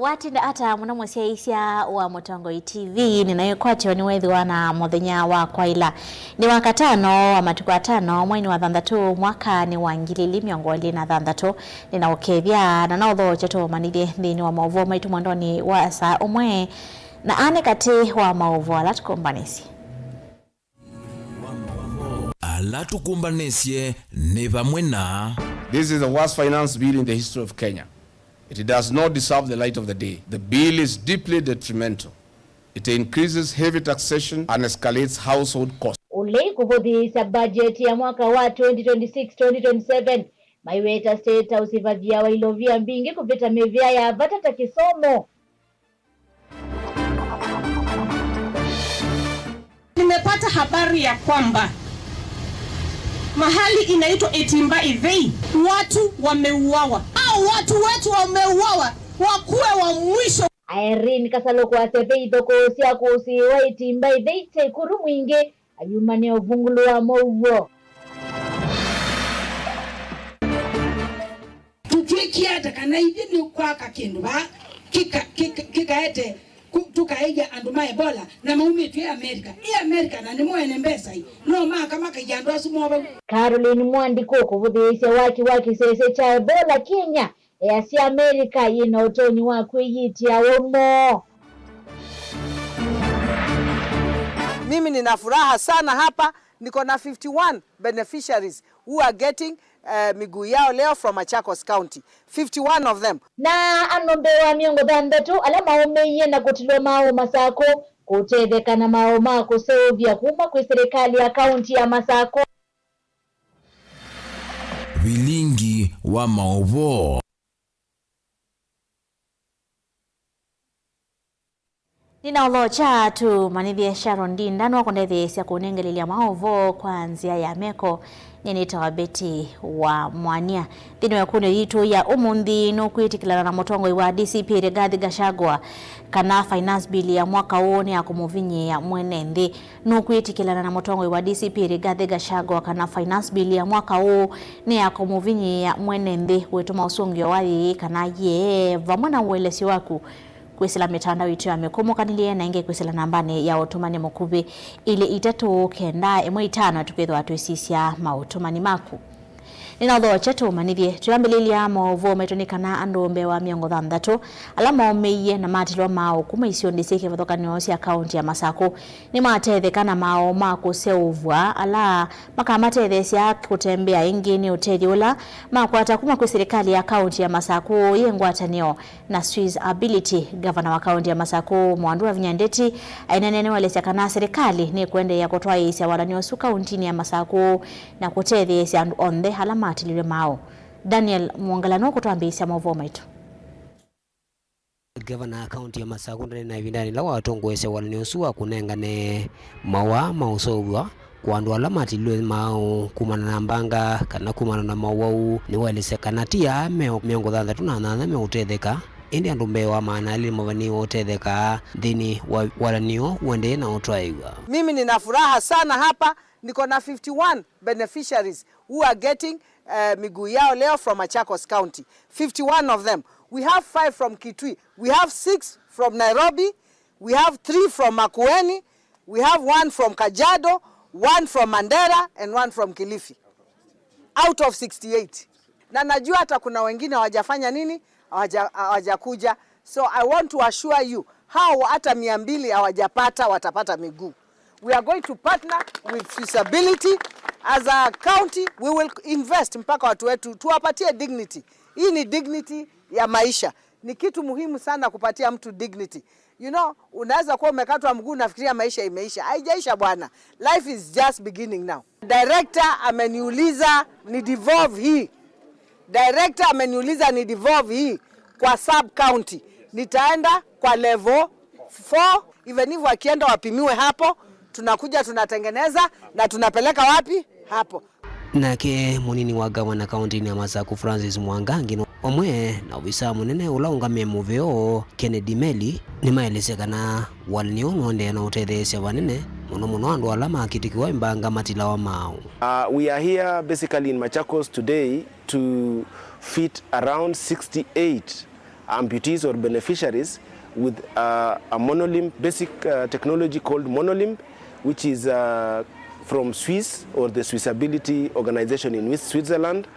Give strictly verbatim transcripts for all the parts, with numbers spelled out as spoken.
Watinda ata mũno mũsyaĩĩsya wa Mũtongoi T V? Nĩnaĩkwatyo nĩ wethĩwa na mũthenya wa kwaĩla. Nĩ wa katano wa matukũ atano, mweinĩ wa thanthatũ, mwakanĩ wa ngili ili mĩongo ĩlĩ na thanthatũ. Nĩnaũkethya na naũthookya tũũmanĩthye nthĩnĩ wa maũvoo maitũ mwendonĩ wa saa ũmwe, na aa nĩ katĩ wa maũvoo ala tũkũmbanĩsye. Ala tũkũmbanĩsye nĩ vamwe na. This is the worst finance bill in the history of Kenya. It does not deserve the light of the day. The bill is deeply detrimental. It increases heavy taxation and escalates household costs. Ũlei kũvũthĩĩsya budget ya mwaka wa twenty twenty-six twenty twenty-seven, maiweta State House ĩvavia wa ilovia mbingĩ kũvĩta mĩvĩa ya vata ta kĩsomo. Nimepata habari ya kwamba mahali inaitwa Itimba Ithei, watu wameuawa. Hao watu wetu wameuawa, wakuwe wa mwisho. Irene Kasalũ kwasya ve ithokoo sya kũsĩĩwa Itimba Ithei kya ĩkũlũ mwingĩ, ayumane ũvungũlũ wa maũvoo. Tũtwĩkie ata kana ithyĩ nĩ kwaka kĩndũ vaa kĩka-, kĩka-, kĩkaete ku-, tũkaĩya andũ ma Ebola na maumĩtw'e Amerika? Ĩ Amerika na nĩmo ene mbesa ĩ, no maka makaiya andũ asu moo vau. Caroline Mwandikũ kũvũthĩĩsya waki wa kĩsese kya Ebola Kenya, easya Amerika yĩ na ũtonyi wa kwĩyĩtĩa we moo. Mimi nina furaha sana hapa, niko na fifty-one beneficiaries who are getting, eh, miguu yao leo from Machakos County. Fifty-one of them. Na andũ mbee wa mĩongo thanthatũ ala maũmĩie na kũtilwa maaũ Masakũ kũtetheka na maaũ ma kũseũvya kuma kwĩ silikalĩ ya kaunti ya Masakũ. Vilingi wa maũvoo. Nĩnaũthokya tũmanyĩthye Sharon Ndinda nũkũndetheesya kũnengelelya maũvoo kwa nzĩa ya meko. Nyie nĩtawa Betty wa Mwania. Nthĩnĩ wa ĩkũnyo yitũ ya ũmũnthĩ, nũkwĩtĩkĩlana na mũtongoi wa D C P Rigathi Gachagua kana finance bill ya mwaka ũũ nĩ ya kũmũvinyĩĩa mwene nthĩ? Nũkwĩtĩkĩlana na mũtongoi wa D C P Rigathi Gachagua kana finance bill ya mwaka ũũ nĩ ya kũmũvinyĩĩa mwene nthĩ? Wĩtũma ũsũngĩo wa yĩĩ kana yee, vamwe na ũelesyo waku kwĩsĩla mĩtandao itũ ya mĩkũmũkanĩlye, na ĩngĩ kwĩsĩla nambanĩ ya ũtũmani mũkuvĩ, ilĩ itatũ kenda ĩmwe itano, tũkwĩthĩwa twĩsisya maũtũmani maku. Nĩnaũthokya tũmanyĩthye, twĩambĩlĩlya maũvoo maitũ nĩ kana andũ mbee wa mĩongo thanthatũ ala maũmĩie na matilwa maaũ kuma isionde syĩ kĩvathũkany'o sya kaunti ya Masakũ nĩmatetheka na maaũ ma kũseũvw'a ala makamatetheesya kũtembea ĩngĩ nĩ ũtethyo ũla makwata kuma kwĩ silikalĩ ya kaunti ya Masakũ yĩ ngwatanĩo na Swiss Ability. Ngavana wa kaunti ya Masakũ, Mwandu Wavinya Ndeti, aineenea nĩwaelesya kana silikalĩ nĩkũendeea kũtwaĩĩsya walan'yo ũsu kauntinĩ ya Masakũ na kũtetheesya andũ onthe ala matililwe maaũ. Daniel Mwongela nũkũtwambĩĩsya maũvoo maitũ. Ngavana wa kaunti ya Masakũ ndanena ĩvindanĩ yĩla watongoesya walan'yo ũsu wa kũnengane maũa ma ũseũvw'a kwa andũ ala matililwe maaũ kumana na mbanga kana kumana na mowau. Nĩwaelesya kana ti aa me mĩongo thanthatũ na nyanya meũtetheka, ĩndĩ andũ mbee wa maana elĩ nĩmavanĩĩwe ũtetheka nthĩnĩ wa walan'yo ũendee na ũtwaĩw'a. Mimi nina furaha sana hapa, niko na fifty-one beneficiaries who are getting, eh, miguu yao leo from Machakos County. Fifty-one of them. We have five from Kitui. We have six from Nairobi. We have three from Makueni, we have one from Kajiado, one from Mandera, and one from Kilifi, out of sixty-eight. Na najua hata kuna wengine hawajafanya nini, hawaja-, hawajakuja. So I want to assure you, hao hata mia mbili hawajapata, watapata miguu. We are going to partner with Swiss Ability. As a county, we will invest mpaka watu wetu, tuwapatie dignity. Hii ni dignity ya maisha. Ni kitu muhimu sana kupatia mtu dignity. You know, unaweza kuwa umekatwa mguu, unafikiria maisha imeisha. Haijaisha bwana. Life is just beginning now. Director ameniuliza ni devolve hii. Director ameniuliza ni devolve hii kwa sub county. Nitaenda kwa level four, even if wakienda wapimiwe hapo, tunakuja tunatengeneza na tunapeleka wapi? Hapo. Nake mũnini wa ngavana kaũntĩnĩ ya Masakũ, Francis Mwangangi, no ũmwe na ovisaa mũnene ũla ũngamĩe mũvea ũũ, Kennedy Meli, nĩmaelesya kana walan'yo ũũ nũendee na ũtetheesya vanene mũno mũno andũ ala makĩtĩkĩwa ĩmbanga matilawa maaũ. Uh, we are here basically in Machakos today to fit around sixty-eight amputees or beneficiaries with uh, a monolimb, basic uh, technology called monolimb, which is uh, from Swiss or the Swiss Ability Organization in Switzerland.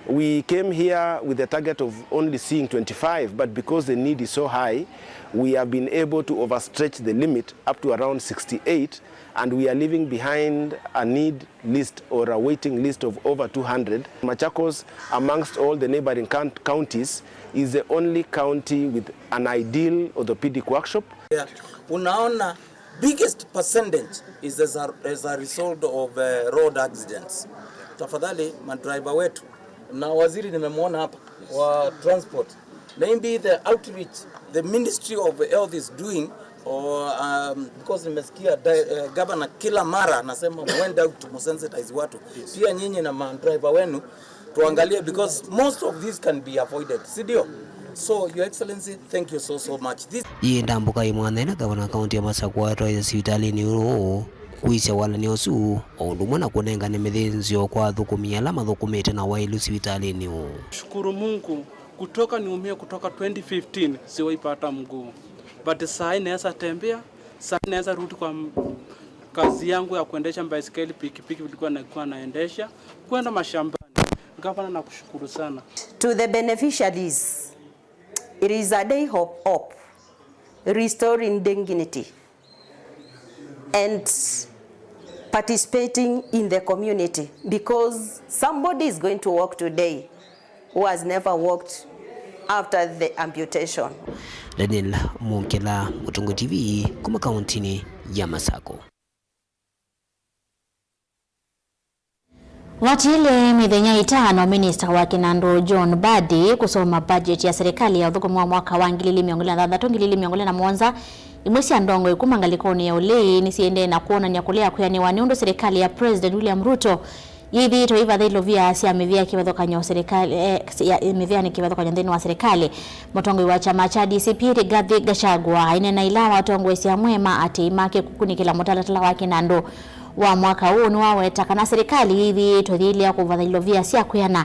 We came here with a target of only seeing twenty-five, but because the need is so high, we have been able to overstretch the limit up to around sixty-eight, and we are leaving behind a need list or a waiting list of over two hundred. Machakos, amongst all the neighboring counties, is the only county with an ideal orthopedic workshop. Yeah. Unaona, biggest percentage is as a, as a result of uh, road accidents. Tafadhali madriver wetu, na waziri nimemwona hapa wa transport, maybe the outreach the Ministry of Health is doing, or um, because nimesikia di- uh, governor kila mara anasema mwende out to sensitize watu. Pia nyinyi na madriver wenu tuangalie, because most of this can be avoided, si ndio? So, Your Excellency, thank you so, so much. This Yĩ ndambũka ĩmwe na ĩla gavana wa kaunti ya Masakũ atwaĩte sivitalĩnĩ ũũ kwĩsya walany'o ũsu, o ũndũ ũmwe na kũnengane mĩthĩnzĩo kwa athũkũmi ala mathũkũmĩte na waĩlu sivitalĩnĩ ũũ. Shukuru Mungu, kutoka niumie kutoka twenty fifteen siwaipata mguu, but saa hii naweza tembea, saa hii naweza rudi kwa m- kazi yangu ya kuendesha baisikeli, pikipiki nilikuwa nakuwa naendesha kwenda mashambani. Gavana, nakushukuru sana. To the beneficiaries, it is a day of hope, restoring dignity and participating in the community, because somebody is going to walk today who has never walked after the amputation. Daniel Mungela, Mũtũngũ T V, kuma kauntinĩ ya Masakũ. Vatiile mĩthenya ĩtano, minista wa kĩnandũ John Mbadi kũsoma budget ya serikali ya ũthũkũmi wa mwaka wa ngili ili mĩongo ĩlĩ na thanthatũ, ngili ili mĩongo ĩlĩ na mũonza. Imwe sya ndongoi kuma ngalĩkonĩ ya ũlei nĩsiendee na kwonany'a kũlea kwĩanĩwa nĩ ũndũ serikali ya President William Ruto yĩthĩĩtwe ĩivatha ilovia sya mĩvĩa kĩvathũkany'o serikali, eh, ya mĩvĩanĩ kĩvathũkany'o nthĩnĩ wa serikali. Mũtongoi wa kyama kya D C P Rigathi Gachagua aineena ĩla watongoesya amwe ma aatĩĩi make kũkunĩkĩla mũtalatala wa kĩnandũ wa mwaka ũũ, nĩwaweta kana serikali yĩthĩĩtwe yĩilea kũvatha ilovia sya kwĩana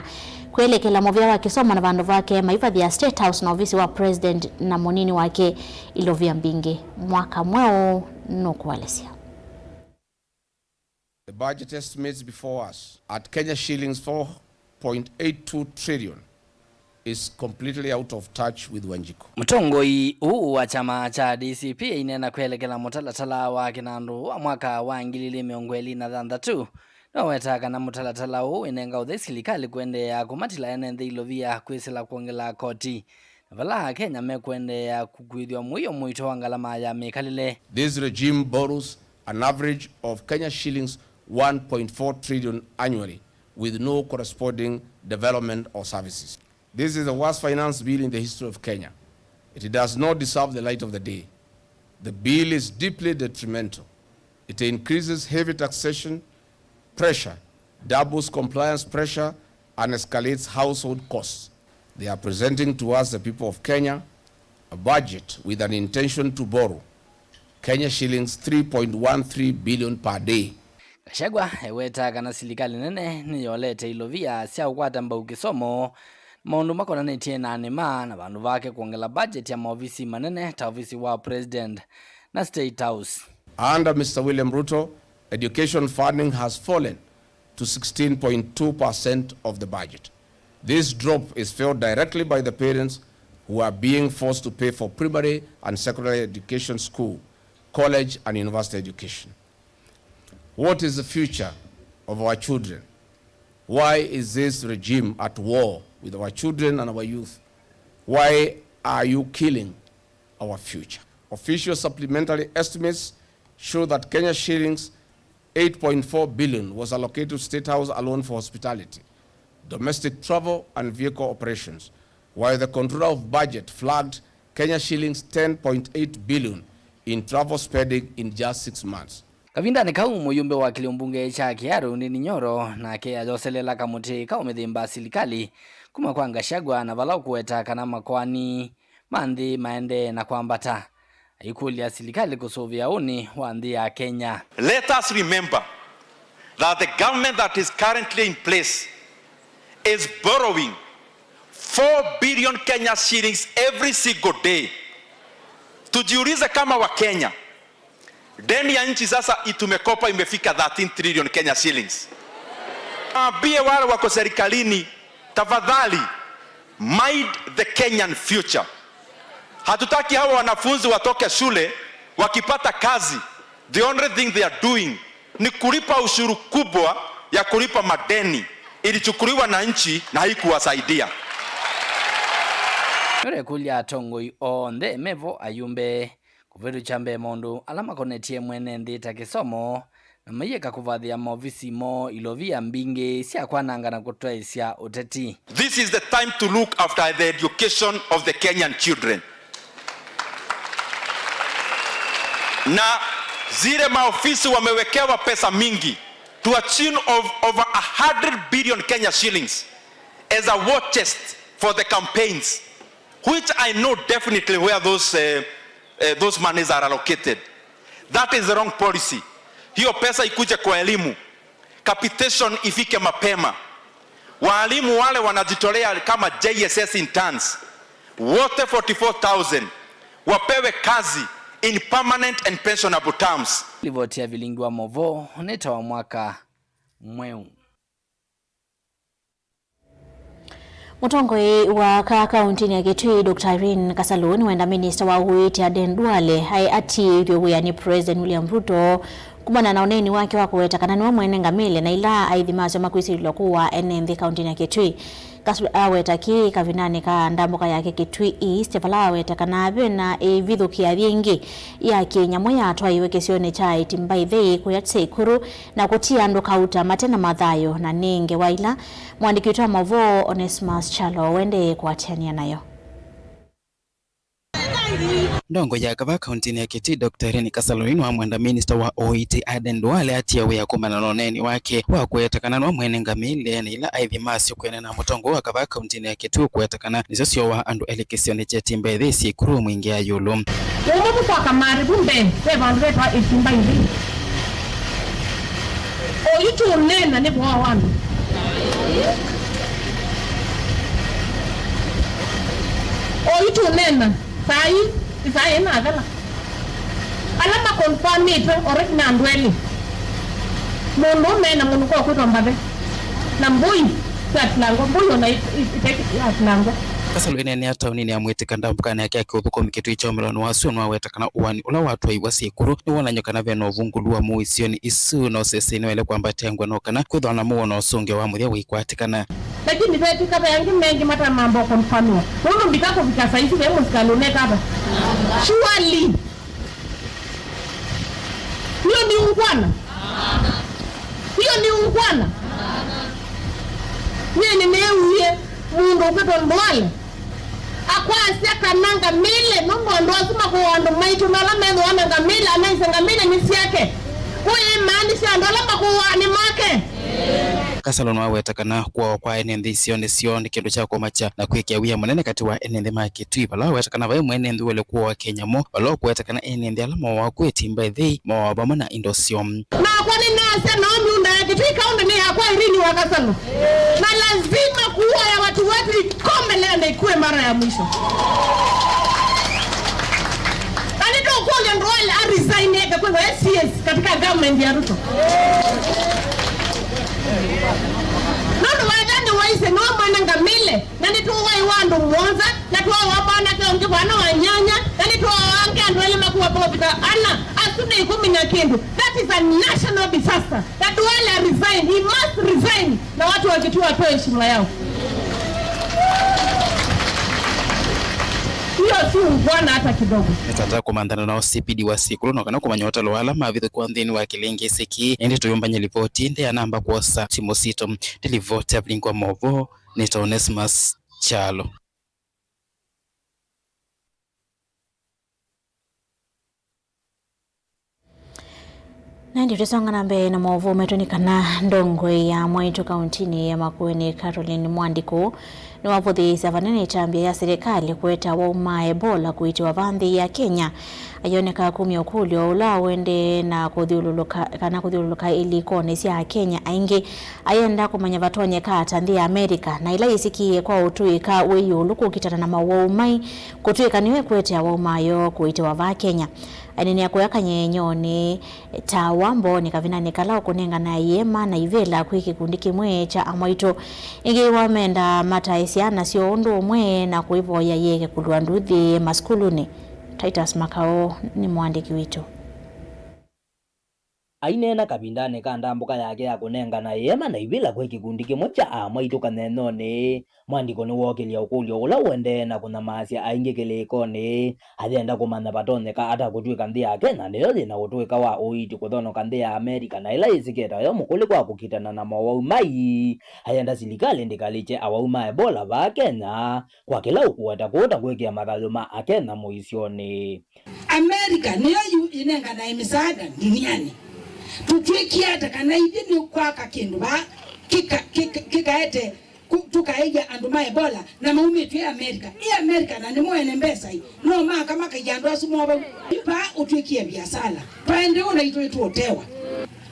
kwelekela mũvĩa wa kĩsomo, na vandũ vake maivathĩa State House na ovisi wa President na mũnini wake ilovia mbingĩ. Mwaka mweũ nũkũelesya. The budget estimates before us at Kenya shillings four point eight two trillion is completely out of touch with Wanjiko. Mũtongoi ũũ wa kyama kya D C P aineena kwelekela mũtalatala wa kĩnandũ wa mwaka wa ngili ili mĩongo ĩlĩ na thanthatũ, nĩwawetaa kana mũtalatala ũũ wĩnenga ũthei silikalĩ kũendeea kũmatila ene nthĩ ilovia kwĩsĩla kwongela koti, na vala Akenya mekũendeea kũkuĩthw'a mũio mũito wa ngalama ya mĩkalĩle. This regime borrows an average of Kenya shillings one point four trillion annually with no corresponding development or services. This is the worst finance bill in the history of Kenya. It does not deserve the light of the day. The bill is deeply detrimental. It increases heavy taxation pressure, doubles compliance pressure, and escalates household costs. They are presenting to us, the people of Kenya, a budget with an intention to borrow Kenya shillings three point one three billion per day. Gachagua ewetaa kana silikalĩ nene nĩyolete ilovia sya ũkwata mbau kĩsomo, maũndũ makonanĩtye na nĩma, na vandũ vake kwongela budget ya maovisi manene ta ovisi wa President na State House. Under Mister William Ruto, education funding has fallen to sixteen point two percent of the budget. This drop is felt directly by the parents who are being forced to pay for primary and secondary education, school, college and university education. What is the future of our children? Why is this regime at war with our children and our youth? Why are you killing our future? Official supplementary estimates show that Kenya shillings eight point four billion was allocated to State House alone for hospitality, domestic travel and vehicle operations, while the Controller of Budget flagged Kenya shillings ten point eight billion in travel spending in just six months. Kavindanĩ kau, mũyumbe wa kĩlĩo mbunge kya Kiharu, Ndindi Nyoro, nake ayoselela kamũtĩ ka ũmĩthĩmba silikalĩ kuma kwa Gachagua, na vala ũkũweta kana makoani ma nthĩ maendee na kwambata, aikũlya silikalĩ kũsũvĩa ũnĩ wa nthĩ ya Kenya. Let us remember that the government that is currently in place is borrowing Four billion Kenya shillings every single day. Tujiulize kama wa Kenya, deni ya nchi sasa i-, tumekopa imefika thirteen trillion Kenya shillings. Waambie wale wako serikalini, tafadhali, mind the Kenyan future. Hatutaki hawa wanafunzi watoke shule wakipata kazi, the only thing they are doing ni kulipa ushuru kubwa ya kulipa madeni ilichukuliwa na nchi na haikuwasaidia. Nĩũrekũlya atongoi onthe mevo ayumbe kũvĩtũkya mbee maũndũ ala makonetye mwene nthĩ ta kĩsomo, na mayĩka kũvathĩa maovisi moo ilovia mbingĩ sya kwananga na kũtwaĩsya ũteti. This is the time to look after the education of the Kenyan children. Na zile maofisi wamewekewa pesa mingi, to a tune of over a hundred billion Kenya shillings as a war chest for the campaigns, which I know definitely where those, eh, eh, those monies are allocated. That is the wrong policy. Hiyo pesa ikuje kwa elimu. Capitation ifike mapema. Waalimu wale wanajitolea kama J S S interns, wote forty-four thousand wapewe kazi in permanent and pensionable terms. Livoti ya vilingi wa movoo nĩ ta wa mwaka mweu. Mũtongoi wa aka kaũntĩnĩ ya Kitui, Doctor Irene Kasalu, nĩwenda minista wa ũiiti Aden Duale aĩ atiĩthw'e wĩa nĩ President William Ruto kumana na ũneeni wake wa kũweta kana nĩwe mwene ngamĩle na ila aithi masyo makwĩsĩlĩlwa kũaa ene nthĩ kaũntĩnĩ ya Kitui. Kasalu aweta kĩĩ kavindanĩ ka ndambũka yake Kitui East, vala aweta kana ve na ĩvithũkĩathi ĩngĩ ya kĩnyamũ yatwaiwe kĩsionĩ kya Itimba Ithei kũya Seikuru, na kũtia andũ kauta mate na mathayũ na nĩ ngewa ila. Mũandĩki witũ wa maũvoo Onesmus Kyalo ũendee kũatĩanĩa nayo. Ndongoi ya kavaa kaũntĩnĩ ya Kitui, Doctor Irene Kasalu nĩwamwenda minista wa ũiiti Aden Duale atie wĩa kumana na ũneeni wake wa kũweta kana nĩwe mwene ngamĩle na ila aithi masyo kwĩanana na mũtongoi wa kavaa kaũntĩnĩ ya Kitui kũweta kana nĩsyo syooaa andũ elĩ kĩsionĩ kya Itimba Ithei Seikuru mwingĩ ya ĩũlũ. Ũmũmũ kwa kamarĩ vu mbee ve vandũ vetawa Itimba Ithei. Oyu tũũneena nĩ voa wa andũ. Oyu tũũneena saa ii, ĩsaa ĩĩ nathela. Ala makonfamĩtwe already nĩ andũ elĩ. Mũndũũme na mũndũ kwa kwĩtwa Mbathe. Na mbũi syatilangwa, mbũi ona ite-, ite-, yatilangwa. Kasalu ĩneenea taoninĩ ya Mwĩtĩka ndambũkanĩ yake ya kĩũthũkũmi Kitui kya ũmĩlonĩ wa sua nĩwaweta kana ũaani ũla watwaiwa Seikuru nĩwonany'a kana ve na ũvungũlu wa mũuo isionĩ isu, na ũsesei nĩwaĩle kwambatĩa ngweno kana kwĩthwa na mũuo na ũsũngĩo wa mũthya ũikwatĩkana. Lakini vetĩka ve angĩ mengĩ matanamba kũkonfamiwa. Nũndũ mbika kũvika saa isu ve mũsikalĩ ũneka ata? Surely. Hiyo ni ungwana? Hiyo ni ungwana? Nyie nĩnĩw'ie mũndũ ũkwĩtwa Ndwale akwasya kana ngamĩle, nũndũ andũ asu makũaa andũ maitũ, na ala methĩwa na ngamĩle, anaisye ngamĩle nĩ syake. Ũyĩmaanisha andũ ala makũaa nĩ make? Kasalu nĩwaweta kana kũawa kwa ene nthĩ isionĩ syoo nĩ kĩndũ kya kũmakya na kwĩkĩa wia mũnene katĩ wa ene nthĩ ma Kitui, vala waweta kana vai mwene nthĩ ũĩle kũawa kĩnyamũ, vala ũkũweta kana ene nthĩ ala mooawa ku Itimba Ithei mooawa vamwe na indo syoo. Nakwa nĩnasya nao myũnda ya Kitui kaũntĩ nĩ yakwa Irene wa Kasalu. Na lazima kuua ya watu wetu ikome leo na ikuwe mara ya mwisho. Na nĩtũkũlya Ndwale a resign eke kwĩthwa e C S katika government ya Ruto. Nũndũ wethĩa nĩwaisye nĩwe mwene ngamĩle, na nĩtũwaiwa andũ mũonza, na twawa mwanake ũngĩ vana wa nyanya, na nĩtwawa angĩ andũ elĩ makuwa maũvika ana, asu nĩ ĩkũmi na kĩndũ. That is a national disaster. Na Ndwale a resign, he must resign, na watu wa Kitui wapewe heshima yao. Hiyo si ungwana hata kidogo. Nĩtata kũmanthana na ũsipidi wa Seikuru no kana kũmanya ũtalo wa ala mavithũkĩwa nthĩnĩ wa kĩlĩngĩsĩ kĩĩ, ĩndĩ tũyũmbany'e livoti ĩndĩ ya namba kwosa ti mũsito. Nĩ livoti ya vilingi wa maũvoo, nĩ ta Onesmus Kyalo. Na ĩndĩ tũisonga na mbee na maũvoo maitũ nĩ kana ndongoi ya mwaitũ kauntinĩ ya Makueni, Caroline Mwandiku, nĩwavũthĩĩsya vanene ĩtambya ya silikalĩ kũete awau ma Ebola kũitĩwa vaa nthĩ ya Kenya. Ayoneka kumya ũkũlyo ũla ũendee na kũthyũlũlũka, kana kũthyũlũlũka ilikonĩ sya Akenya aingĩ, ayenda kũmanya vatonyeka ata nthĩ ya Amerika, na ĩla yĩsikie kwa ũtũĩka wĩ ĩũlũ kũkitana na mawau mai, kũtw'ĩka nĩyo ĩkwete awau mayo kũitĩwa vaa Kenya. Aineenea kũya kanyenyonĩ tawa mboonĩ kavindanĩ kala ũkũnengana ĩema na ivĩla kwĩ kĩkundi kĩmwe kya amwaitũ. Ĩngĩ wamenda matae syana syoo ũndũ ũmwe na kũivoya yĩeke kũlua nduthi masukulunĩ. Titus Makau nĩ mũandĩki witũ. Aineena kavindanĩ ka ndambũka yake ya kũnengana ĩema na ivĩla kwĩ kĩkundi kĩmwe kya amwaitũ kanyenyonĩ, Mwandiku nĩwookĩlya ũkũlyo ũla ũendee na kũnyamaasya aingĩ kĩlĩkonĩ, ayenda kũmanya vatonyeka ata kũtw'ĩka nthĩ ya Kenya nĩyo yĩ na ũtũĩka wa ũiiti kũthonoka nthĩ ya Amerika na ĩla yĩsĩkĩe tayo mũkũlĩ kwa kũkitana na mowau mai. Ayenda silikalĩ ndĩkalikye awau ma Ebola vaa Kenya, kwa kĩla ũkũweta kũũta kwĩkĩa mathayũ ma Akenya mũisyonĩ. Amerika nĩyo yu ĩnenganae mĩsaada ndunianĩ. Tũtw'ĩkie ata kana ithyĩ nĩ kwaka kĩndũ vaa kĩka-, kĩka-, kĩkaete ku-, tũkaĩya andũ ma Ebola na maumĩtw'e Amerika? Ĩ Amerika na nĩmo ene mbesa ĩ, no maka makaia andũ asu moo vau? Vaa ũtw'ĩkie viasala. Twaende ũna itũ ĩtũũtewa.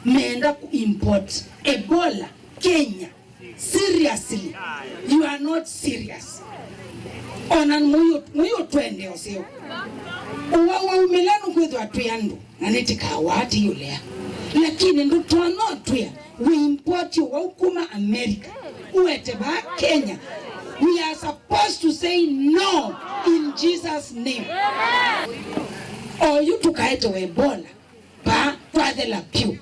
Meenda ku import Ebola Kenya. Seriously, you are not serious. Ona mũiũ, mũiũ twende ũseo. Ũwau waumĩla nũkwĩthwa twĩ andũ, na nĩtĩkawaa tĩyũlea. Lakini ndũtonya ũtwĩa we import ũwau kuma America, ũete vaa Kenya. We are supposed to say no in Jesus' name. Oyu tũkaetewe Ebola. Vaa twathela vyũ.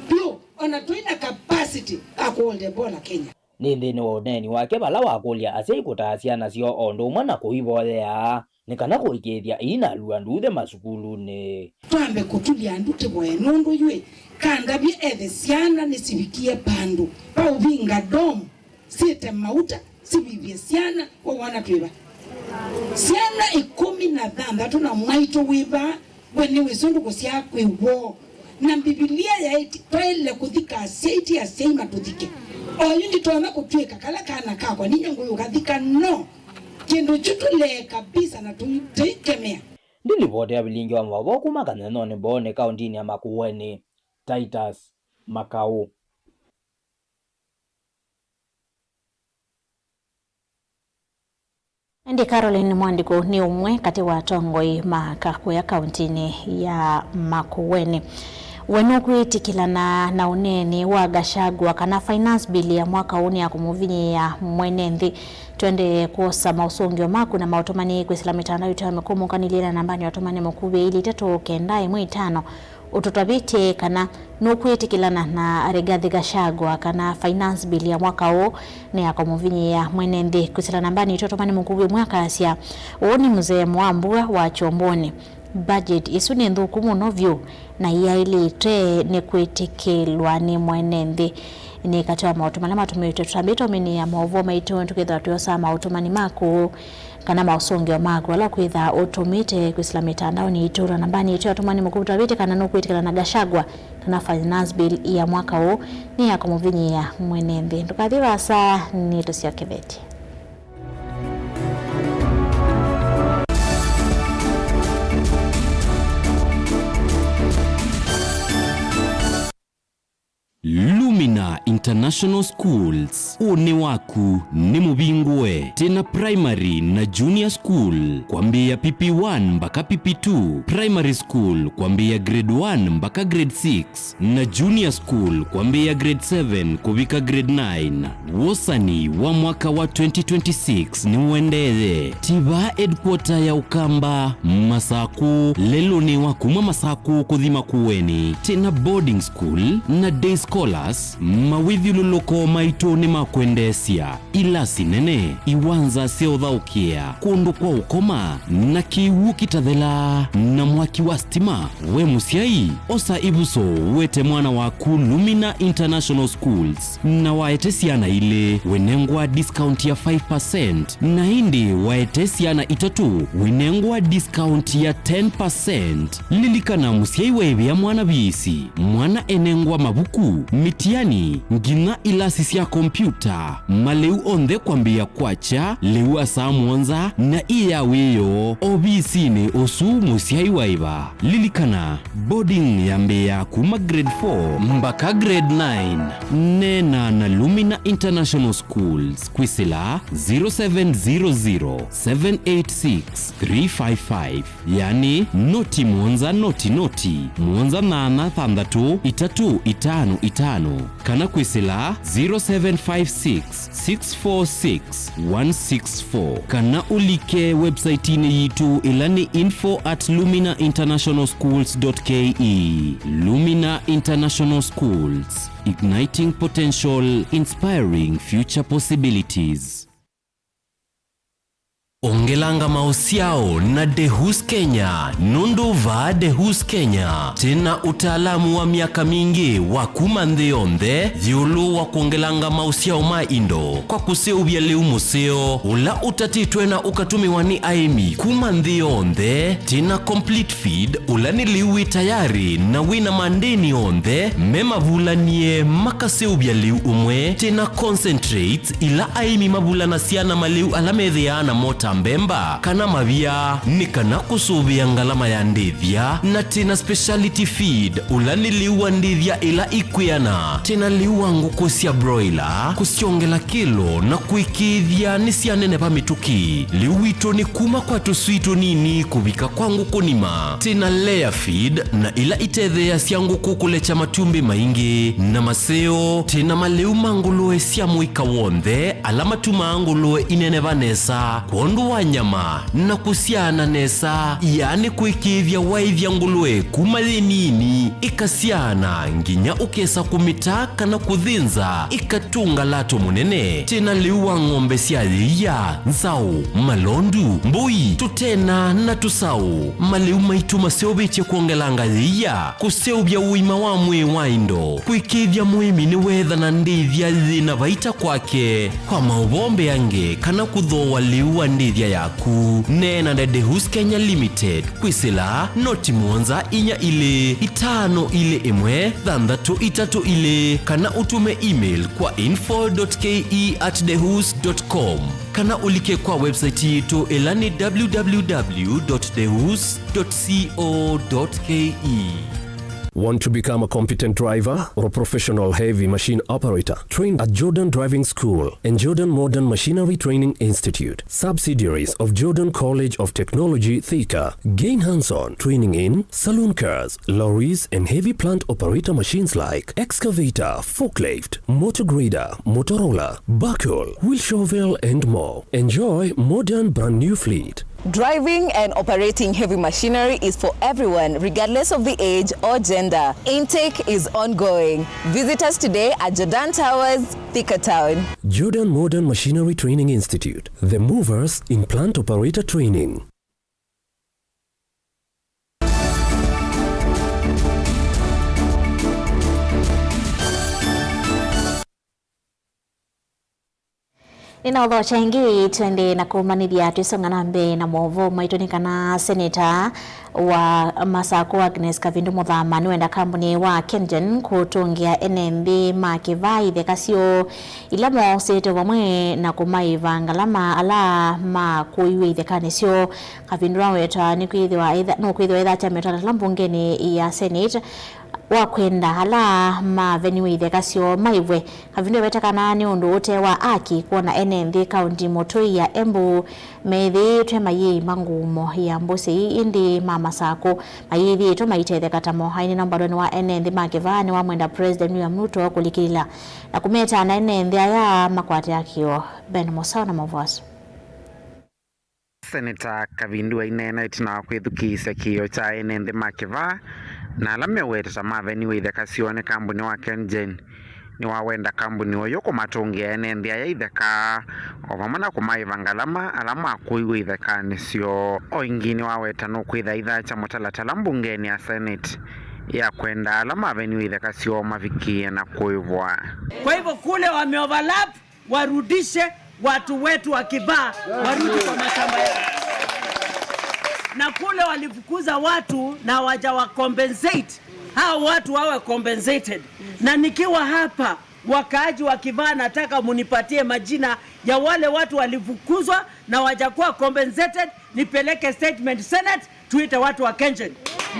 Vyũ, ona tũi na capacity ya kũhold Ebola Kenya. Nĩ nthĩnĩ wa ũneeni wake vala wakũlya asyai kũtaa syana syoo o ũndũ ũmwe na kũivoyea nĩ kana kũĩkĩĩthya iinalua nduuthĩ masukulunĩ. Twambe kũtulya andũ tĩvoye nũndũ yu ĩ, kandavye ethe syana nĩsivikie vandũ va ũvinga dome. Syĩte mauta, sivivye syana, we wona twĩ va? Syana ĩkũmi na thanthatũ na mwaitũ wĩ va, we nĩwĩsĩ ũndũ kũsyaa kwĩ woo. Na Mbivilia yaĩtye twaĩle kũthika asyai, ti asyai matũthike. Oyu nditonya kũtw'ĩka kala kana kakwa ninyie ngũyũkathika, no. Kĩndũ kyu tũlee kabisa na tũikemea. Ndi livoti ya vilingi wa maũvoo kuma Kanyenyonĩ Mboonĩ, kaũntinĩ ya Makueni. Titus Makau. Ĩndĩ Caroline Mwandiku nĩ ũmwe katĩ wa atongoi ma aka kũya kaũntinĩ ya Makueni. We nũkwĩtĩkĩlana na ũneeni wa Gachagua kana finance bill ya mwaka ũũ nĩ ya kũmũvinyĩĩa mwene nthĩ? Twendee kwosa maũsũngĩo maku na maũtũmani kwĩsĩla mĩtandao itũ ya mĩkũmũkanĩlye na nambani ya ũtũmani mũkuvĩ ilĩ itatũ kenda ĩmwe itano. Ũtũtavĩtye kana nũkwĩtĩkĩlana na Rigathi Gachagua kana finance bill ya mwaka ũũ nĩ ya kũmũvinyĩĩa mwene nthĩ. Kwĩsĩla nambani itũ ya ũtũmani mũkuvĩ ũmwe akasya, ũũ nĩ Mzee Mwambua wa Kyomboni. Budget ĩsu nĩ nthũku mũno vyũ na ĩyaĩlĩte nĩ kwĩtĩkĩlwa nĩ mwene nthĩ. Nĩ katĩ wa maũtũ mala matũmĩtwe tũtambĩte ũminĩa maũvoo maitũ tũkethĩwa twĩosaa maũtũmani maku. Kana maũsũngĩo maku ala ũkwĩtha ũtũmĩte kwĩsĩla mĩtandaonĩ itũ na nambani itũ ya ũtũmani mũkuvĩ twavĩtye kana nũkwĩtĩkĩlana na Gachagua kana finance bill ya mwaka ũũ nĩ ya kũmũvinyĩĩa mwene nthĩ. Ndũkathi vaasa, nĩtũsyokethetye. Lumina International Schools, ũnĩ waku nĩ mũvingũe. Twĩ na primary na junior school kwambĩĩa P P one mpaka P P two, primary school kwambĩĩa grade one mpaka grade six, na junior school kwambĩĩa grade seven kũvika grade nine. Wosani wa mwaka wa twenty twenty-six nĩũendee. Twĩ vaa headquarter ya Ũkamba, Masakũ, lelũnĩ wa kuma Masakũ kũthi Makueni. Twĩ na boarding school na day scholars, ma- Wĩthyũlũlũko maitũ nĩ ma kwendeesya, ilasi nene, iwanza sya ũthaũkĩa, kũndũ kwa ũkoma, na kĩw'ũ kĩtathelaa, na mwaki wa sitima. We mũsyai, osa ĩvuso, wete mwana waku Lumina International Schools, na waete syana ilĩ, wĩnengwa discount ya five percent, na ĩndĩ waete syana itatũ, wĩnengwa discount ya ten percent. Lilikana, mũsyai waĩvĩa mwana viisi, mwana enengwa mavuku, mitiani, nginya ilasi sya kompyuta, malĩu onthe kwambĩĩa kwakya lĩu wa saa mũonza na ĩ ya wĩoo ovisinĩ ũsu mũsyai waĩva. Lilikana, boarding yambĩĩaa kuma grade four mbaka grade nine. Neena na Lumina International Schools kwĩsĩla zero seven zero zero, seven eight six, three five five, yani noti mũonza noti noti, mũonza nyanya thanthatũ itatũ itano itano, kana kwĩsĩla zero seven five six, six four six, one six four, kana ũlike website-inĩ yitũ ĩla nĩ info at lumina international schools dot K E. Lumina International Schools, igniting potential, inspiring future possibilities. Ongelanga maũsyao na Dehus Kenya, nũndũ vaa Dehus Kenya twĩna ũtaalamu wa myaka mingĩ wa kuma nthĩ yonthe ĩũlũ wa kwongelanga maũsyao ma indo kwa kũseũvya lĩu mũseo ũla ũtatĩtwe na ũkatũmĩwa nĩ aĩmi kuma nthĩ yonthe. Twĩna complete feed, ũla nĩ lĩu wĩ tayarĩ na wĩna mandĩni onthe me mavulanie makaseũvya lĩu ũmwe. Twĩna concentrates, ila aĩmi mavulanasya na malĩu ala methĩaa namo ta mbemba kana mavia, nĩ kana kũsũvĩa ngalama ya ndĩthya. Na twĩna speciality feed, ũla nĩ lĩu wa ndĩthya ĩla ikwĩana. Twĩna lĩu wa ngũkũ sya broiler, kũsyongela kĩlo na kũĩkĩĩthya nĩsyaneneva mĩtũkĩ. Lĩu witũ nĩ kuma kwa tũswii tũnini kũvika kwa ngũkũ nima. Twĩna layer feed na ila itetheeasya ngũkũ kũlekya matumbĩ maingĩ na maseo. Twĩna malĩu ma ngũlũe sya mũika w'onthe ala matumaa ngũlũe ineneva nesa kwondũ wa nyama na kũsyaana nesa, yaani kũĩkĩĩthya waĩthya ngũlũe kuma yĩ nini ĩkasyaana nginya ũkesa kũmĩta kana kũthĩnza ĩkatũnga lato mũnene. Twĩna lĩu wa ng'ombe sya yĩia, nzaũ, malondu, mbũi, tũtena na tũsaũ. Malĩu maitũ maseũvĩtye kwongelanga yĩia, kũseũvya ũima wa mwĩĩ wa indo, kũĩkĩĩthya mũĩmi nĩweethana ndĩthya yĩna vaita kwake. Kwa maũvoo mbeange kana kũthooa lĩu wa ndĩthya yaku, neena na Dehus Kenya Limited kwĩsĩla noti mũonza inya ilĩ itano ilĩ ĩmwe thanthatũ itatũ ilĩ, kana ũtũme email kwa info dot K E at dehus dot com, kana ũlike kwa website yitũ ĩla nĩ w w w dot dehus dot co dot K E. Want to become a competent driver or a professional heavy machine operator? Train at Jordan Driving School and Jordan Modern Machinery Training Institute, subsidiaries of Jordan College of Technology, Thika. Gain hands-on training in saloon cars, lorries, and heavy plant operator machines like excavator, forklift, motor grader, motor roller, backhoe, wheel shovel, and more. Enjoy modern brand new fleet. Driving and operating heavy machinery is for everyone, regardless of the age or gender. Intake is ongoing. Visit us today at Jordan Towers, Thika Town. Jordan Modern Machinery Training Institute, the movers in plant operator training. Nĩnaũthokya ĩngĩ, twende na kũmanĩthya twĩsonga na mbee na maũvoo maitũ nĩ kana seneta wa Masakũ Agnes Kavindu Mũthama nĩwenda kambuni wa KenGen kũtũngĩa ene nthĩ ma kĩvaa itheka syoo ila moosĩte vamwe na kũmaĩva ngalama ala makũiwe ithekanĩ syoo. Kavindu aweta nĩkwĩthĩwa etha-, nũkwĩthĩwa ethatya mĩtalatala mbungenĩ ya Senate wa kwenda ala maveniwe itheka syoo maĩvwe. Kavindu eweta kana nĩ ũndũ ũte wa aki kwona ene nthĩ kaunti mũtũi ya Embu methĩĩtwe mayĩima ngumo ya mbũsĩ ii, ĩndĩ ma Masakũ mayĩthĩĩtwe maitetheka tamo. Aineena mbalweni wa ene nthĩ ma kĩvaa nĩwamwenda President William Ruto kũlikĩlĩla na kũmeta na ene nthĩ aya makwate akĩo. Ben Mũsao na maũvoo asu. Seneta Kavindu aineena ĩtina wa kwĩthukĩĩsya kĩĩo kya ene nthĩ ma kĩvaa na ala meweteta maveniwe itheka syoo nĩ kambuni wa KenGen. Nĩwawenda kambuni ũyũ kũmatũngĩa ene nthĩ aya itheka, o vamwe na kũmaĩva ngalama ala makũiwe ithekanĩ syoo. O ĩngĩ nĩwaweta nũkwĩtha aithaakya mũtalatala mbungenĩ ya Senate ya kwenda ala maveniwe itheka syoo mavikĩe na kũĩvwa. Kwa hivyo kule wameoverlap, warudishe watu wetu wa Kivaa warudi kwa mashamba yao. Na kule walifukuza watu na hawajawa compensate, hao watu wawe compensated. Na nikiwa hapa, wakaaji wa Kivaa, nataka munipatie majina ya wale watu walifukuzwa na hawajakuwa compensated, nipeleke statement Senate, tuite watu wa KenGen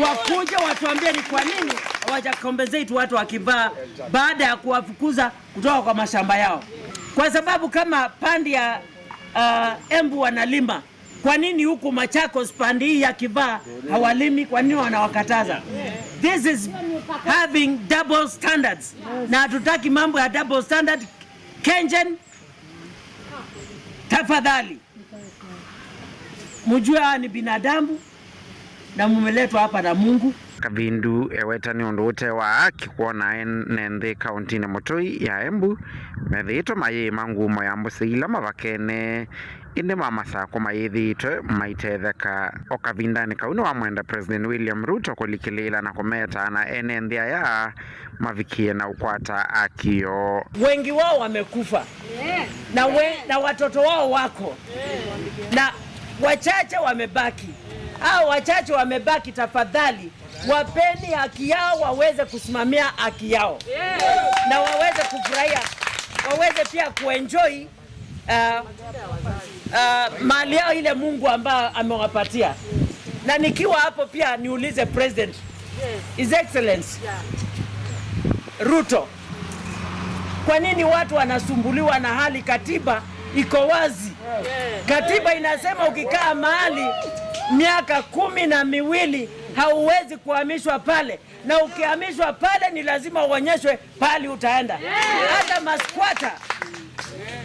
wakuje watuambie ni kwa nini hawaja compensate watu wa Kivaa baada ya kuwafukuza kutoka kwa mashamba yao, kwa sababu kama pandi ya uh, Embu wanalima, kwa nini huku Machakos pandi hii ya Kivaa hawalimi? Kwa nini wanawakataza? This is having double standards, na hatutaki mambo ya double standard. KenGen, tafadhali mujue hawa ni binadamu na mumeletwa hapa na Mungu. Kavindu eweta nĩ ũndũ ũte wa aki kwona ene nthĩ kauntinĩ mũtũi ya Embu methĩĩtwe mayĩĩma ngumo ya mbũsĩ ila mavakene, ĩndĩ ma Masakũ mayĩthĩĩtwe maitetheka. O kavindanĩ kau nĩwamwenda President William Ruto kũlikĩlĩĩla na kũmetaana ene nthĩ aya mavikie na ũkwata aki yoo. Wengi wao wamekufa na, we, na watoto wao wako na wachache wamebaki. Hao wachache wamebaki, tafadhali wapeni haki yao, waweze kusimamia haki yao na waweze kufurahia, waweze pia kuenjoy uh, uh, mali yao ile Mungu ambayo amewapatia. Na nikiwa hapo pia niulize President, His Excellency Ruto, kwa nini watu wanasumbuliwa na hali katiba iko wazi? Katiba inasema ukikaa mahali miaka kumi na miwili hauwezi kuhamishwa pale, na ukihamishwa pale ni lazima uonyeshwe pahali utaenda. Hata maskwata,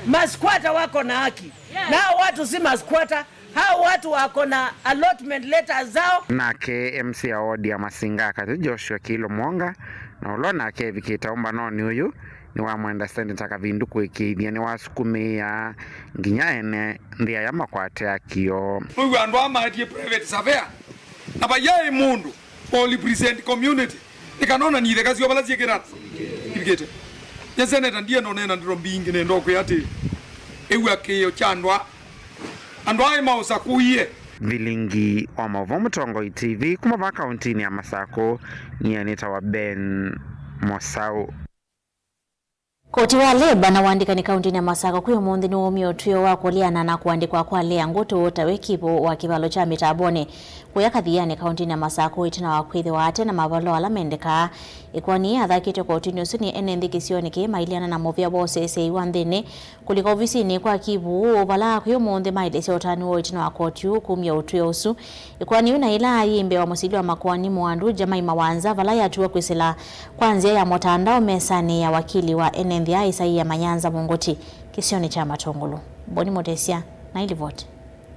maskwata wako na haki, na hao watu si maskwata, hao watu wako na allotment letters zao. Nake M C a wodi ya Masinga Katĩ, Joshua Kilo Mwonga, na ũla nake evikĩte ũmbanonĩ ũyũ, nĩwamwenda Seneta Kavindu kũĩkĩĩthya nĩwasukumĩĩa nginya ene nthĩ aya makwate aki yoo. Nĩw'o andũ aa maetie private surveyor, na vaiyaĩ mũndũ o represent community, nĩ kana onanie itheka syoo vala syĩkĩta ivikĩte. Nye seneta ndienda ũneena ndeto mbingĩ, nenda ũkwĩa atĩ ĩw'a kĩĩo kya andũ aa, andũ aa maũsakũie. Vilingi wa maũvoo Mũtongoi T V kuma vaa kauntinĩ ya Masakũ, nyie nĩtawa Ben Mosau. Koti wa Labour na ũandĩkani kauntinĩ ya Masakũ kwĩ ũmũnthĩ nĩwaumie ũtw'ĩo wa kũleana na kũandĩkwa kwa Leah Ngũtũ ta wĩ kipũ wa kĩvalo kya mĩtambonĩ kũya Kathianĩ kauntinĩ ya Masakũ ĩtina wa kwĩthĩwa ate na mavalũa ala mendekaa. Ĩkoani yĩĩ yathakĩtwe kotinĩ ũsu nĩ ene nthĩ kĩsionĩ kĩĩ maileana na mũvĩa wa ũseseei wa nthĩnĩ kũlika ovisinĩ kwa kipũ ũũ vala kwĩ ũmũnthĩ maelesya ũtanu woo ĩtina wa koti ũũ kumya ũtw'ĩo ũsu. Ĩkoani yĩu na yĩla yĩ mbee wa mũsili wa makoani Mũandu Jemima Wanza vala yatuwa kwĩsĩla kwa nzĩa ya mũtandao mesanĩ ya wakili wa ene nthĩ aa Isaia Manyanza Mũngũti kĩsionĩ kya Matũngũlũ. Boni Mũtesya na ilivoti.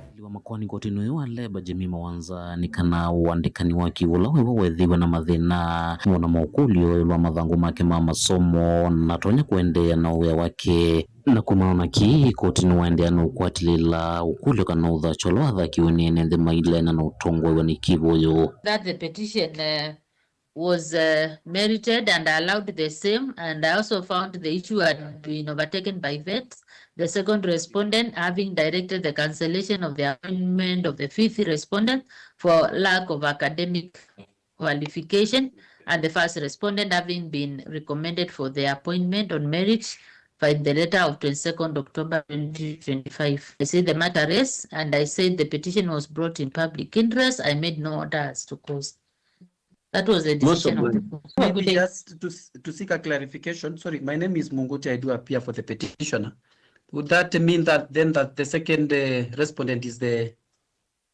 Wakili wa makoani kotinĩ ũyũ wa Labour Jemima Wanza nĩ kana ũandĩkani wa kipũ ũla wĩvo wethĩiwe na mathĩna, wona maũkũlyo ĩũlũ wa mathangũ make ma masomo na atonya kũendeea na wĩa wake. Na kumana na kĩĩ, koti nĩwaendeea na ũkwatĩlĩla ũkũlyo kana ũthakyo ũla wathakiwe nĩ ene nthĩ maileana na ũtongoew'a nĩ kipũ ũyũ. That the petition, uh, was, uh, merited and I allowed the same, and I also found the issue had been overtaken by vets, the second respondent having directed the cancellation of the appointment of the fifth respondent for lack of academic qualification, and the first respondent having been recommended for the appointment on merit by the letter of twenty-second October twenty twenty-five. I say the matter rests, and I said the petition was brought in public interest. I made no order as to cause. That was the decision of the court. Maybe just to, to seek a clarification. Sorry, my name is Munguti. I do appear for the petitioner. Would that mean that then that the second, uh, respondent is the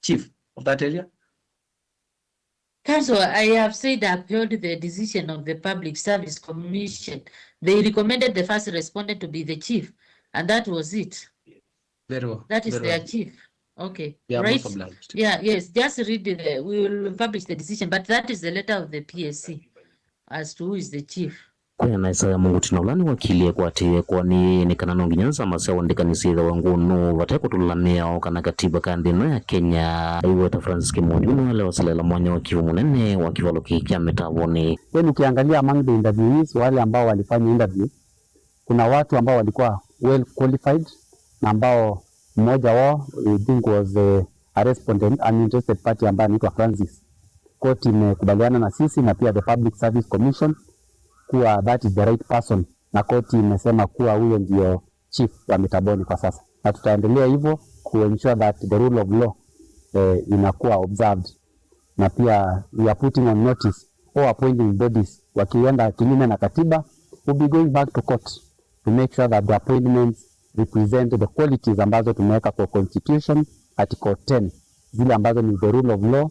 chief of that area? Counsel, I have said I upheld the decision of the Public Service Commission. They recommended the first respondent to be the chief, and that was it. Very well. That is their chief. Okay. Yeah, right? Most obliged. Yeah, yes. Just read the, we will publish the decision, but that is the letter of the P S C as to who is the chief. Kwĩana na Isaya Mũngutino ũla nĩ wakili ekwatĩĩe ĩkoani nĩ kana no nginya nzama sya ũandĩkani syĩthĩwe ngũnũ vate kũtũla mĩao kana katiba ka nthĩ ĩno ya Kenya. Aiweta Francis Kĩmũndi ũla walewa silela mwanya wa kĩu mũnene wa kĩvalo kĩĩ kya mĩtavonĩ. When ukiangalia among the interviewees, wale ambao walifanya interview, kuna watu ambao walikuwa well qualified na ambao mmoja wao, I think, was, eh, a respondent, an interested party ambaye anaitwa Francis. Koti imekubaliana na sisi na pia the Public Service Commission kuwa that is the right person, na koti imesema kuwa huyo ndio chief wa Mitaboni kwa sasa, na tutaendelea hivyo ku ensure that the rule of law, eh, inakuwa observed, na pia we are putting on notice all appointing bodies, wakienda kinyume na katiba, we'll be going back to court to make sure that the appointments represent the qualities ambazo tumeweka kwa constitution, article ten, zile ambazo ni the rule of law,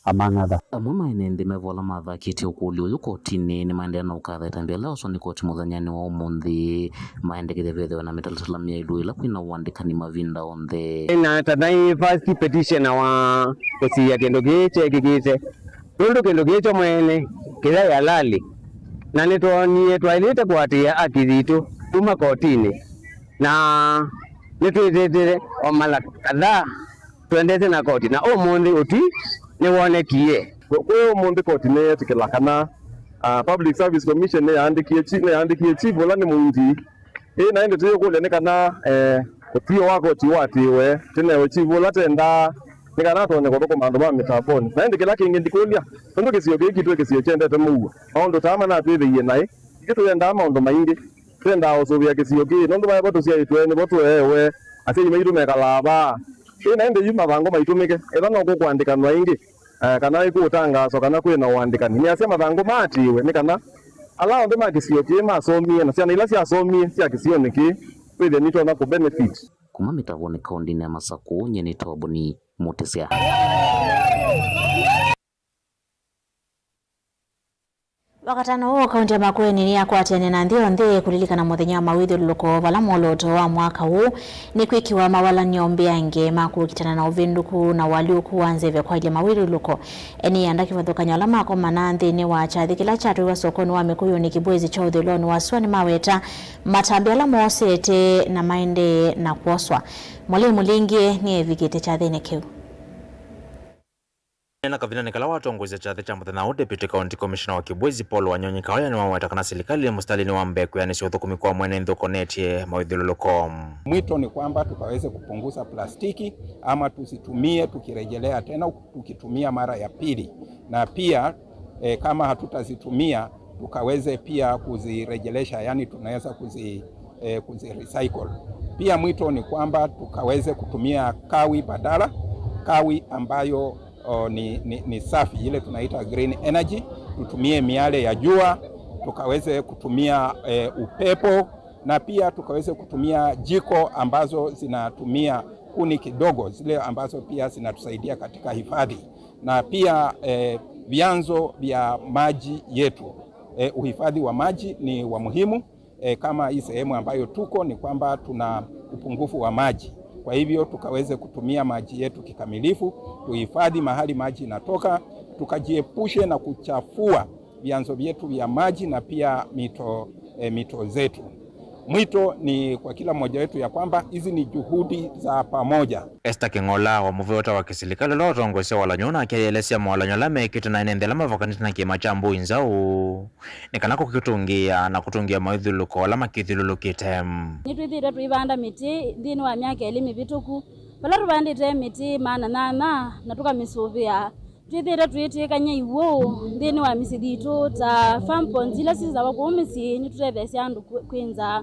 among others. Amwe ma ene nthĩ me vo ala mathakĩtye ũkũlyo ũyũ kotinĩ nĩmaendeea na ũkatha ĩtambya ĩla yoswa nĩ koti mũthenyanĩ wa ũmũnthĩ, maendekethya vethĩwe na mĩtalatala myaĩlu ĩla kwĩna ũandĩkani mavinda onthe. Na ta naĩ first petitioner wa kũsiĩa kĩndũ kĩĩ kyekĩkĩte, nũndũ kĩndũ kĩĩ kyo mwene kĩyaĩ halali, na nĩtwoonie twaĩlĩte kũatĩĩa haki yitũ kuma kotinĩ, na nĩtwĩtĩtĩe o mala kadhaa tũendete na koti, na ũmũnthĩ ũtwi nĩwonekie. Kwĩ ũmũnthĩ koti nĩyetĩkĩla kana, ah, Public Service Commission nĩyaandĩkie chi-, nĩyaandĩkie chief ũla nĩ mũindi. Ĩĩ, na ĩndĩ tũyũkũlya nĩ kana, eh, ũtw'ĩo wa koti ũatĩĩwe, tũnewe chief ũla twendaa nĩ kana atonye kũthũkũma andũ ma Mitaboni. Na ĩndĩ kĩla kĩngĩ ndikũlya, nũndũ kĩsio kĩĩ kitũ nĩ kĩsio kyendete mũuo, maũndũ taa manatwĩthĩie naĩ, ithyĩ tũyendaa maũndũ maingĩ. Twendaa ũsũvĩa kĩsio kĩĩ, nũndũ vaĩ vo tũsyaĩtwe, nĩvo tũeewe, asyai maitũ mekalaa vaa. Ĩ na ĩndĩ yu mathangũ maitũmĩke, ethĩwa no kũkũandĩkanwa ĩngĩ, eh, kana ĩkũũtangaaswa kana kwĩ na ũandĩkani, nĩasya mathangũ maatĩĩwe, nĩ kana ala onthe ma kĩsio kĩĩ masomie, na syana ila syasomie sya kĩsionĩ kĩĩ, wĩthĩe nitonya kũ benefit. Kuma Mĩtavonĩ kaũndĩnĩ ya Masakũ, nyie nĩ Toboni Mũtĩsya. Wakatano ũũ, kaunti ya Makueni nĩyakwatĩanĩa na nthĩ yonthe kũlilikana mũthenya wa mawĩthyũlũlũko, vala mwolooto wa mwaka ũũ nĩ kwĩkĩwa mawalany'o mbeange ma kũkitana na ũvĩndũku na ũalyũku wa nzeve kwaĩlya mawĩthyũlũko. Ene ĩanda kĩvathũkany'o ala makomana nthĩnĩ wa kyathĩ kĩla kyatwaiwa sokonĩ wa Mĩkũyũnĩ Kĩbwezi kya ũthũĩlonĩ wa sua nĩmaweta matambya ala moosete na maendee na kwoswa. Molei Mũlingi nĩevikĩte kyathĩnĩ kĩu. Ena kavindanĩ kala watongoesya kyathĩ kya mũthenya ũũ, Deputy County Commissioner wa Kibwezi, Paul Wanyonyi Kawaya, nĩwaweta kana silikalĩ nĩ mũsitalĩnĩ wa mbee kwĩanĩsya ũthũkũmi kwa mwene nthĩ ũkonetye mawĩthyũlũlũko. Mwito ni kwamba tukaweze kupunguza plastiki ama tusitumie tukirejelea tena, tukitumia mara ya pili, na pia, eh, kama hatutazitumia tukaweze pia kuzirejelesha, yani tunaweza kuzi, eh, kuzirecycle. Pia mwito ni kwamba tukaweze kutumia kawi badala, kawi ambayo, o, ni, ni, ni safi, ile tunaita green energy, tutumie miale ya jua, tukaweze kutumia, eh, upepo, na pia tukaweze kutumia jiko ambazo zinatumia kuni kidogo, zile ambazo pia zinatusaidia katika hifadhi, na pia, eh, vyanzo vya maji yetu. Eh, uhifadhi wa maji ni wa muhimu. Eh, kama hii sehemu ambayo tuko ni kwamba tuna upungufu wa maji, kwa hivyo tukaweze kutumia maji yetu kikamilifu, tuhifadhi mahali maji inatoka, tukajiepushe na kuchafua vyanzo vyetu vya maji na pia mito, eh, mito zetu. Mwito ni kwa kila mmoja wetu ya kwamba hizi ni juhudi za pamoja. Esther Kĩng'ola wa mũvĩa ũtawa kĩsilikalĩ ũla ũtongoesya walany'o nake ayĩelesya mawalany'o ala mekĩte na ene nthĩ ala mavakanĩte na kĩĩma kya mbũi nzaũ nĩ kana kũkĩtũngĩĩa na kũtũngĩĩa mawĩthyũlũlũko ala makĩthyũlũlũkĩte. Nĩtwĩthĩĩtwe tũivanda mĩtĩ nthĩnĩ wa myaka ĩlĩ mĩvĩtũku, vala tũvandĩte mĩtĩ maana nyanya na tũkamĩsũvĩa. Twĩthĩĩtwe tũitw'ĩkany'a iw'ũ nthĩnĩ wa mĩsyĩ yitũ, ta farm ponds ila syĩthĩawa kũu mĩsyĩ nĩtũtetheesya andũ kwĩ, kwĩ nzaa.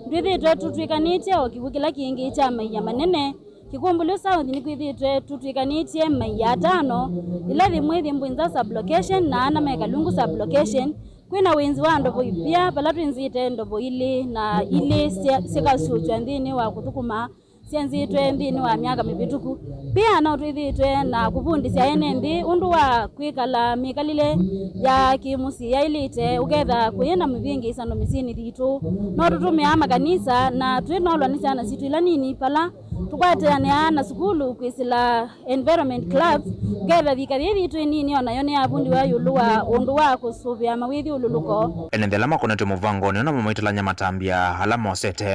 Twĩthĩĩtwe tũtw'ĩkanĩtye o kĩw'ũ kĩla kĩngĩ kya maia manene. Kĩkũmbũlyo South nĩkwĩthĩĩtwe tũtw'ĩkanĩtye maia atano, ila yĩmwe yĩ Mbwinza sub-location na ana me Kalungu sub-location. Kwĩna wĩnzi wa ndovo ivia, vala twĩnzĩte ndovo ilĩ na ilĩ sya-, syĩkasyũkw'a nthĩnĩ wa kũthũkũma syenzĩtwe nthĩnĩ wa myaka mĩvĩtũku. Pia no twĩthĩĩtwe na kũvundĩsya ene nthĩ ũndũ wa kwĩkala mĩkalĩle ya kĩ-mũsyĩ yaĩlĩte, ũketha kũyĩ na mĩvĩngĩĩsano mĩsyĩnĩ yitũ. No tũtũmĩaa makanisa na twĩnolwa nĩ syana sitũ ila nini vala Tũkwatanĩaa na sukulu kwĩsĩla environment clubs, ngetha thikali ĩĩ yitũ ĩnini o nayo nĩyavundiwa ĩũlũ wa ũndũ wa kũsũvĩa mawĩthyũlũlũko. Ene nthĩ ala makonetwe mũvangonĩ namo maitalany'a matambya ala mosete.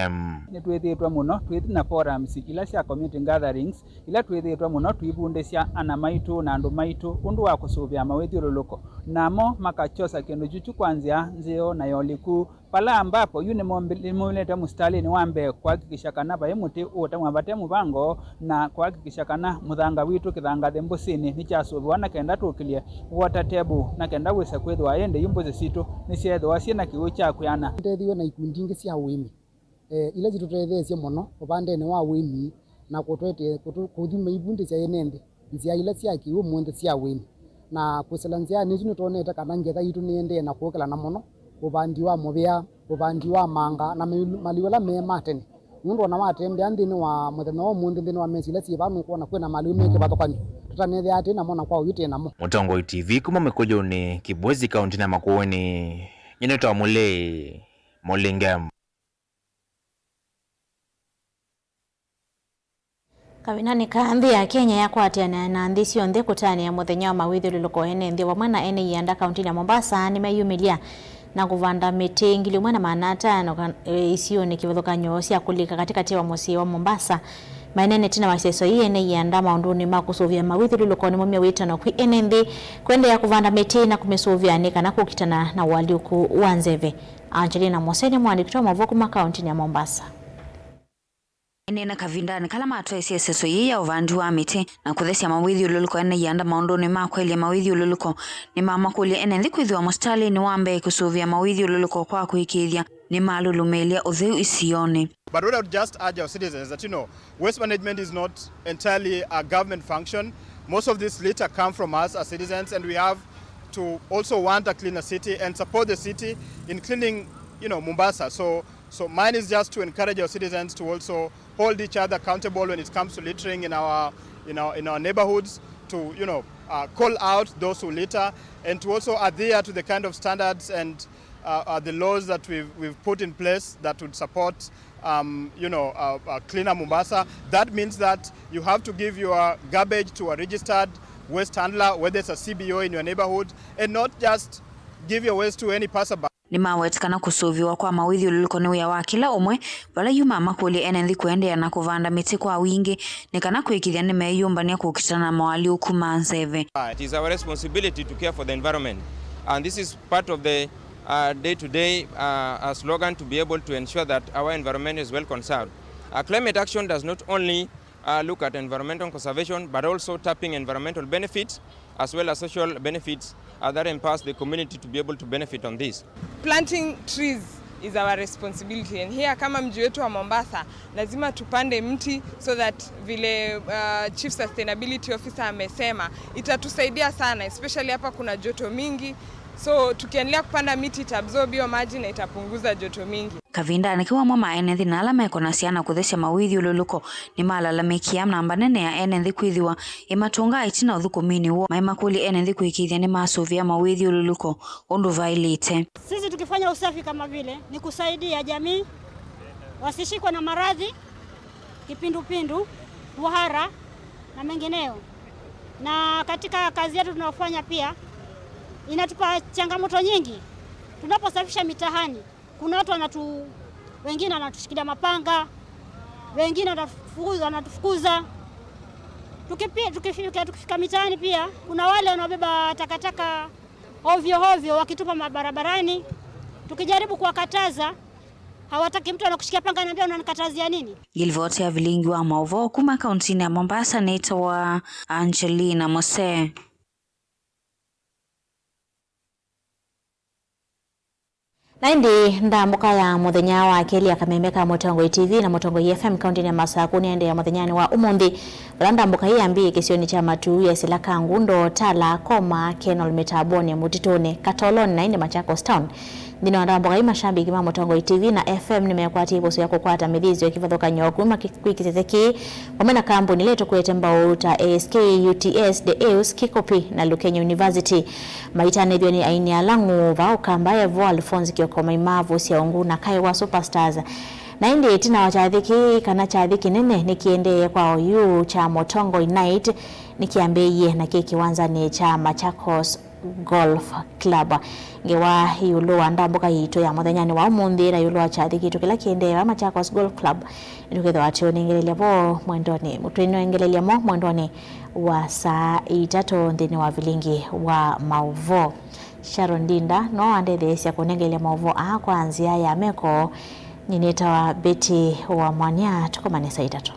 Nĩtwĩthĩĩtwe mũno twĩthi na forums ila sya community gatherings ila twĩthĩĩtwe mũno tũivundĩsya ana maitũ na andũ maitũ ũndũ wa kũsũvĩa mawĩthyũlũlũko, namo makakyosa kĩndũ kyu kyu kwa nzĩa nzeo na ya ũliku. Vala ambapo yu nĩmombi-, nĩmaumĩlĩte mũsitalĩnĩ wa mbee kũhakikisha kana vai mũtĩ ũũtemwa vate mũvango, na kũhakikisha kana mũthanga witũ kĩthangathĩ mbũsĩnĩ nĩkyasũvĩwa na kenda tũkĩlye water table, na kenda wĩse kwĩthĩwa ĩndĩ yu mbũsĩ sitũ nĩsyeethĩwa syĩ na kĩw'ũ kya kwĩana. Nĩtethiwe na ikundi ingĩ sya ũĩmi, eh, ila syĩtũtetheesye mũno ũvandenĩ wa ũĩmi na kũtwete-, kũtũ-, kũthima ivundĩsya ene nthĩ nzĩa ila sya kĩw'ũ mũnthĩ sya ũĩmi. Na kwĩsĩla nzĩanĩ isu nĩtwonete kana ngetha yitũ nĩendee na kũũkĩlana mũno, ũvandi wa mũvĩa, ũvandi wa manga, na maliu-, maliu ala me ma tene. Nũndũ ona watembea nthĩnĩ wa mũthenya wa ũmũnthĩ nthĩnĩ wa mesi ila syĩ vaa nũkwona kwĩna maliu me kĩvathũkany'o tũtanethĩaa twĩ namo na kwa ũyu twĩ namo. Mũtongoi T V kuma Mĩkũyũnĩ, Kibwezi, kaũntĩnĩ ya Makueni, nyie nĩtawa Mũlei Mũlinge. Kavindanĩ kaa, nthĩ ya Kenya yakwatĩanĩa na nthĩ syonthe kũtanĩa mũthenya wa mawĩthyũlũlũko. Ene nthĩ vamwe na ene ianda kaũntĩnĩ ya Mombasa nĩmeyumĩlya na kũvanda mĩtĩ ngili ĩmwe na maana atano ka-, e, isionĩ kĩvathũkany'o sya kũlika katĩkatĩ wa mũsyĩ wa Mombasa. Maineene ĩtina wa ĩseso yĩĩ, ene ianda maũndũnĩ ma kũsũvĩa mawĩthyũlũlũko nĩmaumya wĩtano kwĩ ene nthĩ kũendeea kũvanda mĩtĩ na kũmĩsũvĩa nĩ kana kũkitana na ũalyũku wa nzeve. Angelina Mose nĩ mũandĩki wa maũvoo kuma kaũntĩnĩ ya Mombasa. Aineena kavindanĩ kala matwaĩsye ĩseso yĩĩ ya ũvandi wa mĩtĩ na kũthesya mawĩthyũlũlũko ene ianda maũndũnĩ ma kũelya mawĩthyũlũlũko, nĩmamakũlya ene nthĩ kwĩthĩwa mũsitalĩnĩ wa mbee kũsũvĩa mawĩthyũlũlũko kwa kũĩkĩĩthya nĩmalũlũmĩĩlya ũtheu isionĩ. But what I would just urge our citizens that, you know, waste management is not entirely a government function. Most of this litter come from us as citizens, and we have to also want a cleaner city and support the city in cleaning, you know, Mombasa. So, so mine is just to encourage our citizens to also hold each other accountable when it comes to littering in our, in our, in our neighborhoods, to, you know, uh, call out those who litter, and to also adhere to the kind of standards and, uh, uh, the laws that we've, we've put in place that would support, um, you know, uh, uh, cleaner Mombasa. That means that you have to give your garbage to a registered waste handler, whether it's a C B O in your neighborhood, and not just give your waste to any passerby. Nĩmaweta kana kũsũvĩwa kwa mawĩthyũlũlũko nĩ wĩa wa kĩla ũmwe, vala yu mamakũlya ene nthĩ kũendeea na kũvanda mĩtĩ kwa wingĩ nĩ kana kũĩkĩĩthya nĩmeyũmbany'a kũkitana na moalyũku ma nzeve. It is our responsibility to care for the environment, and this is part of the, uh, day-to-day, uh, uh, slogan to be able to ensure that our environment is well conserved. Uh, climate action does not only uh, look at environmental conservation, but also tapping environmental benefits as well as social benefits, uh, that empowers the community to be able to benefit on this. Planting trees is our responsibility, and here, kama mji wetu wa Mombasa, lazima tupande mti so that vile, uh, Chief Sustainability Officer amesema, itatusaidia sana, especially hapa kuna joto mingi, so tukiendelea kupanda miti itaabsorb hiyo maji na itapunguza joto mingi. Kavindanĩ kau, amwe ma ene nthĩ na ala mekonasya na kũthesya mawĩthyũlũlũko nĩmalalamĩkĩa namba nene ya ene nthĩ kwĩthĩwa ĩmatũngaa ĩtina ũthũkũminĩ woo, maimakũlya ene nthĩ kũĩkĩĩthya nĩmasũvĩa mawĩthyũlũlũko ũndũ vaĩlĩte. Sisi tukifanya usafi kama vile ni kusaidia jamii wasishikwe na maradhi, kipindupindu, kuhara na mengineyo. Na katika kazi yetu tunayofanya pia inatupa changamoto nyingi tunaposafisha mitaani. Kuna watu wanatu-, wengine wanatushikilia mapanga, wengine wanatufukuza, wanatufukuza. Tukipi-, tukifika, tukifika mitaani pia, kuna wale wanaobeba takataka ovyo ovyo wakitupa mabarabarani. Tukijaribu kuwakataza, hawataki, mtu anakushikia panga anaambia, "Unanikatazia nini?" Ngilivoti ya vilingi wa maũvoo kuma kauntinĩ ya Mombasa nĩtawa Angelina Mose. Na ĩndĩ ndambũka ya mũthenya wa kelĩ ya kameme ka Mũtongoi T V na Mũtongoi F M kauntinĩ ya Masakũ nĩyaendeea mũthenyanĩ wa ũmũnthĩ, vala ndambũka ĩĩ yambĩĩe kĩsionĩ kya Matuu, yesĩla Kangundo, Tala, Koma, Kenol, Mĩtambonĩ, Mũtitũnĩ, Katolonĩ na ĩndĩ Machakos Town. Nthĩnĩ wa ndambũka ĩĩ, mashambiki ma Mũtongoi T V na F M nĩmekwatie ĩvuso ya kũkwata mĩthĩnzĩo ya kĩvathũkany'o kuma kĩ-, kwĩ kĩsese kĩĩ, vamwe na kambuni ila itũkũĩte mbaũ ta A S K, U T S, The Ales, Kikopi na Lukenya University. Maitanĩthw'a nĩ aini ala ngũũ vaa Ũkamba Evo, Alphonse Kioko, Maimavu, Syaungu na Kaewa Superstars. Na ĩndĩ ĩtina wa kyathĩ kĩĩ, kana kyathĩ kĩnene nĩkĩendee kwa oyu kya Motongoi Night, nĩkyambĩĩie na kĩ kĩwanzanĩ kya Machakos Golf Club. Ngewa ĩũlũ wa ndambũka yitũ ya mũthenyanĩ wa ũmũnthĩ na ĩũlũ wa kyathĩ kitũ kĩla kĩendee va Machakos Golf Club, nĩtũkethĩwa tũnengelelya vo mwendonĩ, tũinengelelya mo mwendonĩ wa saa itatũ nthĩnĩ wa vilingi wa maũvoo. Sharon Ndinda no andetheesya kũnengelelya maũvoo aa kwa nzĩa ya meko. Nyie nĩtawa Betty wa Mwania, tũkomane saa itatũ.